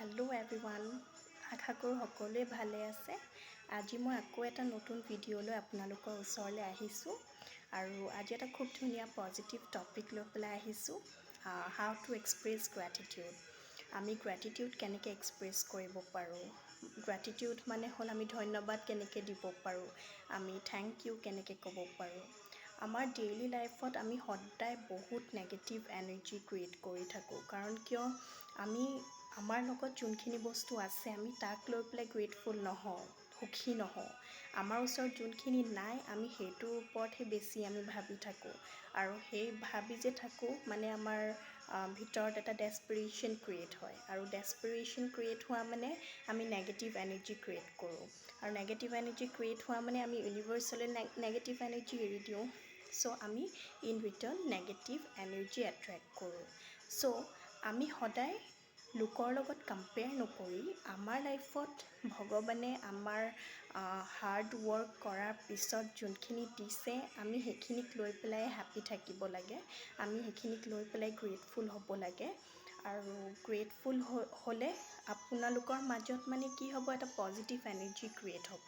Hello everyone, আশা কৰোঁ সকলোৱে ভালে আছে। আজি মই আকৌ এটা নতুন ভিডিঅ' লৈ আপোনালোকৰ ওচৰলৈ আহিছোঁ আৰু আজি এটা খুব ধুনীয়া পজিটিভ টপিক লৈ পেলাই আহিছোঁ, how to express gratitude. আমি গ্ৰেটিটিউড কেনেকৈ এক্সপ্ৰেছ কৰিব পাৰোঁ? গ্ৰেটিটিউড মানে হ'ল আমি ধন্যবাদ কেনেকৈ দিব পাৰোঁ, আমি thank U কেনেকৈ ক'ব পাৰোঁ। আমাৰ ডেইলি লাইফত আমি সদায় বহুত নেগেটিভ এনাৰ্জি ক্ৰিয়েট কৰি থাকোঁ। কাৰণ কিয়? আমি আমাৰ লগত যোনখিনি বস্তু আছে, আমি তাক লৈ পেলাই গ্ৰেটফুল নহওঁ, সুখী নহওঁ। আমাৰ ওচৰত যোনখিনি নাই, আমি সেইটোৰ ওপৰতহে বেছি আমি ভাবি থাকোঁ। আৰু সেই ভাবি যে থাকোঁ, মানে আমাৰ ভিতৰত এটা ডেছপিৰেশ্যন ক্ৰিয়েট হয়। আৰু ডেছপিৰেশ্যন ক্ৰিয়েট হোৱা মানে আমি নেগেটিভ এনাৰ্জি ক্ৰিয়েট কৰোঁ। আৰু নেগেটিভ এনাৰ্জি ক্ৰিয়েট হোৱা মানে আমি ইউনিভাৰ্চলৈ নেগেটিভ এনাৰ্জি এৰি দিওঁ। চ' আমি in return negative energy attract কৰোঁ। চ' আমি সদায় লোকৰ লগত কম্পেয়াৰ নকৰি আমাৰ লাইফত ভগৱানে আমাৰ হাৰ্ড ৱৰ্ক কৰাৰ পিছত যোনখিনি দিছে, আমি সেইখিনিক লৈ পেলাই হেপ্পী থাকিব লাগে। আমি সেইখিনিক লৈ পেলাই গ্ৰেটফুল হ'ব লাগে। আৰু গ্ৰেটফুল হ'লে আপোনালোকৰ মাজত মানে কি হ'ব? এটা পজিটিভ এনাৰ্জি ক্ৰিয়েট হ'ব।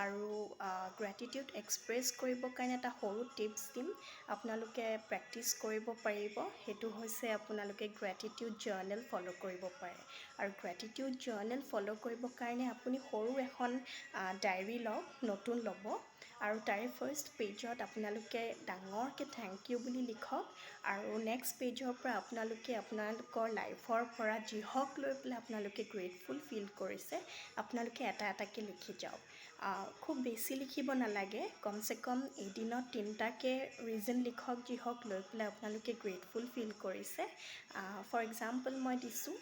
আৰু গ্ৰেটিটিউড এক্সপ্ৰেছ কৰিবৰ কাৰণে এটা সৰু টিপছ দিম, আপোনালোকে প্ৰেক্টিছ কৰিব পাৰিব। সেইটো হৈছে আপোনালোকে গ্ৰেটিটিউড জাৰ্নেল ফ'ল' কৰিব পাৰে। আৰু গ্ৰেটিটিউড জাৰ্নেল ফ'ল' কৰিবৰ কাৰণে আপুনি সৰু এখন ডায়েৰী লওক, নতুন ল'ব আৰু তাৰে ফাৰ্ষ্ট পেজত আপোনালোকে ডাঙৰকৈ thank U বুলি লিখক। আৰু নেক্সট পেজৰ পৰা আপোনালোকে আপোনালোকৰ লাইফৰ পৰা যিহক লৈ পেলাই আপোনালোকে গ্ৰেটফুল ফিল কৰিছে, আপোনালোকে এটা এটাকৈ লিখি যাওক। খুব বেছি লিখিব নালাগে, কমচে কম এদিনত তিনিটাকৈ ৰিজন লিখক, যিহক লৈ পেলাই আপোনালোকে গ্ৰেটফুল ফিল কৰিছে। ফৰ এক্সাম্পল মই দিছোঁ,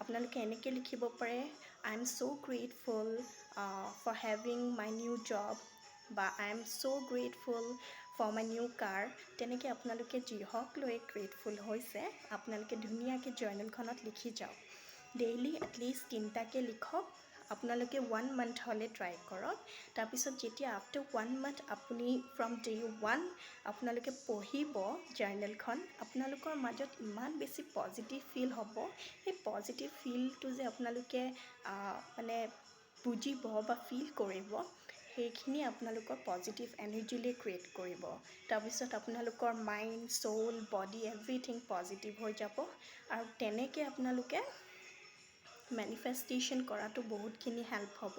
আপোনালোকে এনেকৈ লিখিব পাৰে, "I am so grateful for having my new job" বা "I am so grateful for my new car"। তেনেকৈ আপোনালোকে যিহক লৈ গ্ৰেটফুল হৈছে, আপোনালোকে ধুনীয়াকৈ জাৰ্নেলখনত লিখি যাওক। ডেইলি এটলিষ্ট তিনিটাকৈ লিখক। আপোনালোকে ওৱান মান্থ হ'লে ট্ৰাই কৰক। তাৰপিছত যেতিয়া আফটাৰ ওৱান মান্থ আপুনি ফ্ৰম ডে ওৱান আপোনালোকে পঢ়িব জাৰ্নেলখন, আপোনালোকৰ মাজত ইমান বেছি পজিটিভ ফিল হ'ব। সেই পজিটিভ ফিলটো যে আপোনালোকে মানে বুজিব বা ফিল কৰিব, সেইখিনি আপোনালোকৰ পজিটিভ এনাৰ্জিলে ক্ৰিয়েট কৰিব। তাৰপিছত আপোনালোকৰ mind, soul, body, everything positive হৈ যাব। আৰু তেনেকৈ আপোনালোকে মেনিফেষ্টেশ্যন কৰাটো বহুতখিনি হেল্প হ'ব।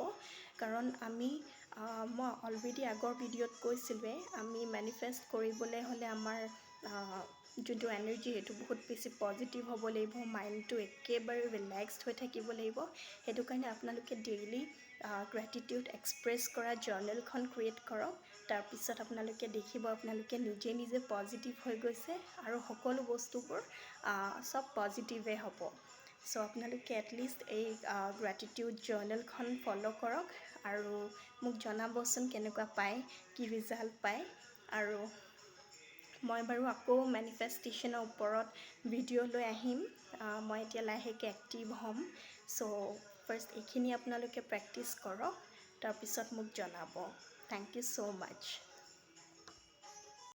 কাৰণ আমি মই অলৰেডি আগৰ ভিডিঅ'ত কৈছিলোঁৱে, আমি মেনিফেষ্ট কৰিবলৈ হ'লে আমাৰ যোনটো এনাৰ্জি, সেইটো বহুত বেছি পজিটিভ হ'ব লাগিব, মাইণ্ডটো একেবাৰে ৰিলেক্সড হৈ থাকিব লাগিব। সেইটো কাৰণে আপোনালোকে ডেইলি গ্ৰেটিটিউড এক্সপ্ৰেছ কৰা জাৰ্নেলখন ক্ৰিয়েট কৰক। তাৰপিছত আপোনালোকে দেখিব, আপোনালোকে নিজে নিজে পজিটিভ হৈ গৈছে আৰু সকলো বস্তুবোৰ চব পজিটিভেই হ'ব। চ' আপোনালোকে এটলিষ্ট এই গ্ৰেটিটিউড জাৰ্নেলখন ফ'ল' কৰক আৰু মোক জনাবচোন কেনেকুৱা পায়, কি ৰিজাল্ট পায়। আৰু মই বাৰু আকৌ মেনিফেষ্টেশ্যনৰ ওপৰত ভিডিঅ' লৈ আহিম। মই এতিয়া লাহেকৈ এক্টিভ হ'ম। চ' ফাৰ্ষ্ট এইখিনি আপোনালোকে প্ৰেক্টিছ কৰক, তাৰপিছত মোক জনাব। Thank you so much.